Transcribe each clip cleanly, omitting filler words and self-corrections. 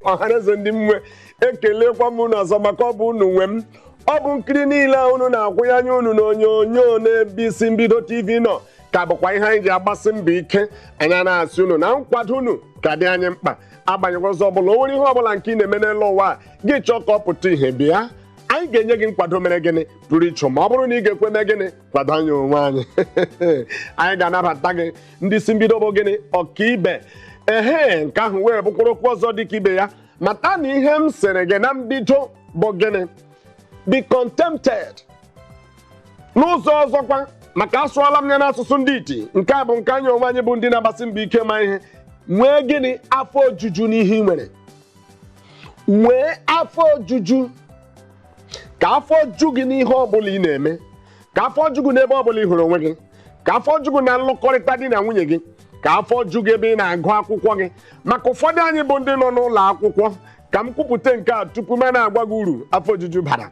Ọhaneze ndị nwe, ekelekwa m unu ọzọ maka ọ bụ unu nwe m. Ọ bụ nkiri niile a unu na-akwụnye anya unu n'onyonyo n'ebe Isi Mbido TV nọ ka bụkwa ihe anyị ji agbasi mbọ ike. Anyị na-asị unu na nkwado unu ka dị anyị mkpa. Agbanyeghị ọzọ ọbụla, o nwere ihe ọbụla nke ị na-eme n'elu ụwa a gị chọọ ka ọ pụta ihe, bịa, anyị ga-enye gị nkwado mere gịnị pụrụ iche, ma ọ bụrụ na ị ga-ekwe mee gịnị kwado anyị onwe anyị, anyị ga-anabata gị. Ndị isi mbido bụ gịnị ọkaibe. Ehe, nke ahụ wee bụkwara okwu ọzọ dịka ibe ya. Mata na ihe m sịrị gị na mbido bụ gịnị? Be contented. N'ụzọ ọzọkwa, maka asụọla m ya n'asụsụ ndị iti, nke a bụ nke anyị onwe anyị bụ ndị na-agbasi mbọ ike ma ihe. Nwee gịnị? Afọ ojuju n'ihe ị nwere. Nwee afọ ojuju, ka afọ ju gị n'ihe ọbụla ị na-eme, ka afọ ju gị n'ebe ọbụla ị hụrụ onwe gị, ka afọ ju gị na nlụkọrịta di na nwunye gị, ka afọ ju gị ebe ị na-agụ akwụkwọ gị. Maka ụfọdụ anyị bụ ndị nọ n'ụlọ akwụkwọ, ka m kwupụta nke a tupu m na-agwa gị uru afọ ojuju bara.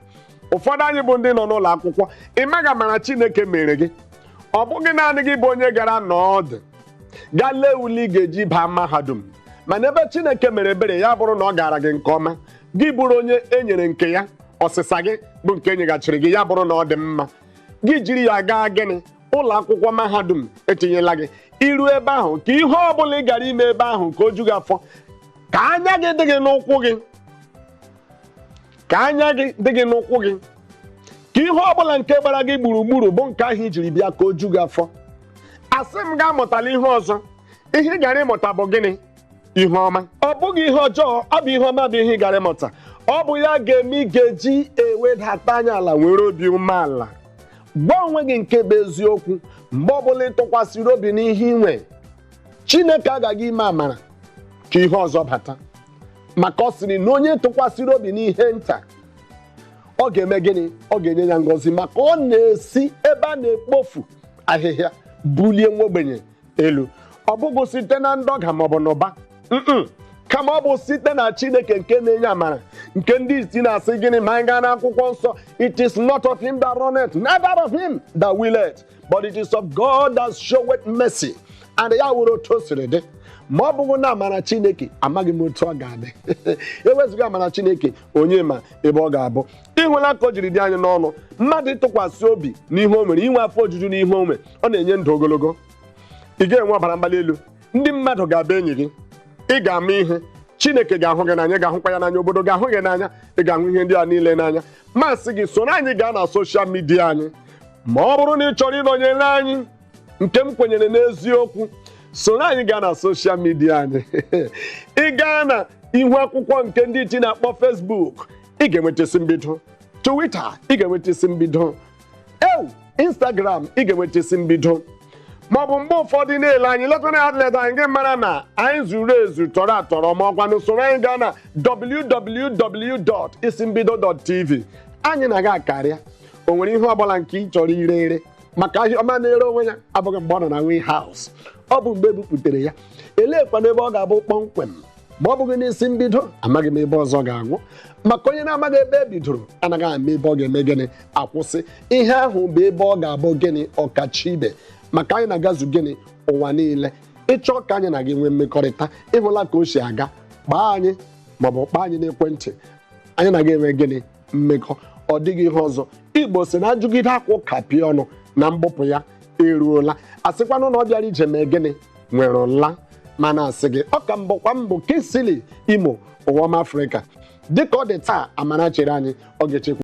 Ụfọdụ anyị bụ ndị nọ n'ụlọ akwụkwọ, ị maghị amara Chineke mere gị. Ọ bụghị naanị gị bụ onye gara n'ọdụ gaa lee ule ị ga-eji baa mahadum, mana ebe Chineke mere ebere ya bụrụ na ọ gara gị nke ọma, gị bụrụ onye e nyere nke ya, ọsịsa gị bụ nke enyeghachiri gị, ya bụrụ na ọ dị mma, gị jiri ya gaa gịnị? Ụlọ akwụkwọ mahadum etinyela gị. Iru ebe ahụ, ka ihe ọ bụla ị gara ime ebe ahụ ka o ju gị afọ, ka anya gị dị gị n'ụkwụ gị, ka anya gị dị gị n'ụkwụ gị, ka ihe ọ bụla nke gbara gị gburugburu bụ nke ahụ ijiri bịa ka o ju gị afọ. Asị m gị amụtala ihe ọzọ. Ihe ị gara ịmụta bụ gịnị? Ihe ọma. Ọ bụghị ihe ọjọọ, ọ bụ ihe ọma bụ ihe ị gara ịmụta. Ọ bụ ya ga-eme ị ga-eji ewedata anya ala, nwere obi umeala, gwa onwe gị nke bụ eziokwu. Mgbe ọbụla ị tụkwasịrị obi n'ihe ị nwe, Chineke agaghị ime amara ka ihe ọzọ bata, maka ọ sịrị na onye tụkwasịrị obi n'ihe nta, ọ ga-eme gịnị? Ọ ga-enye ya ngọzi, maka ọ na-esi ebe a na-ekpofu ahịhịa bulie nwa ogbenye elu. Ọ bụghị site na ndọga maọbụ n'ụba, kama ọ bụ site na Chineke nke na-enye amara, nke ndị isi na-asị gịnị ma anyị gaa n'akwụkwọ nsọ? "It is not of him that runneth, neither of him that willeth, but it is of God that showeth mercy." And ya were otu o siri dị, ma ọ bụghị na amara Chineke, amaghị m otu ọ ga-adị. Ewezụga amara Chineke, onye ma ebe ọ ga-abụ? Ịhụla ka o jiri dị anyị n'ọnụ mmadụ ịtụkwasị obi n'ihe o nwere, inwe afọ ojuju n'ihe o nwere, ọ na-enye ndụ ogologo. Ị ga-enwe ọbara mgbali elu, ndị mmadụ ga-abịa enyi gị, ị ga-ama ihe, Chineke ga-ahụ gị n'anya, ị ga-ahụkwa ya n'anya, obodo ga-ahụ gị n'anya, ị ga-ahụ ihe ndị a niile n'anya. Masị gị soro anyị gaa na social media anyị, ma ọ bụrụ na ị chọrọ ịnọnyere anyị, nke m kwenyere n'eziokwu. Soro anyị gaa na social media anyị. Ị gaa na ihu akwụkwọ nke ndị iti na-akpọ Facebook, ị ga-enweta Isi Mbido. Twitter, ị ga-enweta Isi Mbido. Ew, Instagram, ị ga-enweta Isi Mbido. Maọbụ mgbe ụfọdụ na-ele anyị electronic outlet anyị, gị mara na anyị zuru ezu, tọrọ atọrọ. Ma ọkwa n'usoro anyị gaa na www.isimbido.tv, anyị na-aga akarịa. O nwere ihe ọbụla nke ị chọrọ ire ere, maka ahịa ọma na-ere onwe ya, abụghị mgbe ọ nọ na warehouse, ọ bụ mgbe ebupụtere ya. Eleekwana ebe ọ ga-abụ kpọmkwem? Ma ọ bụghị n'isi mbido, amaghị m ebe ọzọ ga-agwụ, maka onye na-amaghị ebe e bidoro anaghị ama ebe ọ ga-eme gịnị akwụsị. Ihe ahụ bụ ebe ọ ga-abụ gịnị ọkacha ibe, maka anyị na-agazu gịnị ụwa niile. Ịchọ ka anyị na gị nwee mmekọrịta, ịhụla ka o si aga, kpaa anyị maọbụ kpaa anyị n'ekwentị, anyị na gị enwe gịnị? Mmekọ. Ọ dịghị ihe ọzọ. Igbo si na ajụgide akwụ kapịa ọnụ na mgbupụ ya eruola. Asịkwanụ na ọ bịara ije mee gịnị nwere ụla, mana asị gị ọ ka mbụkwa mbụ Kingsley Imo, ụwa ọma Afrịka. Dịka ọ dị taa, amara chere anyị, ọ ga-echekwa.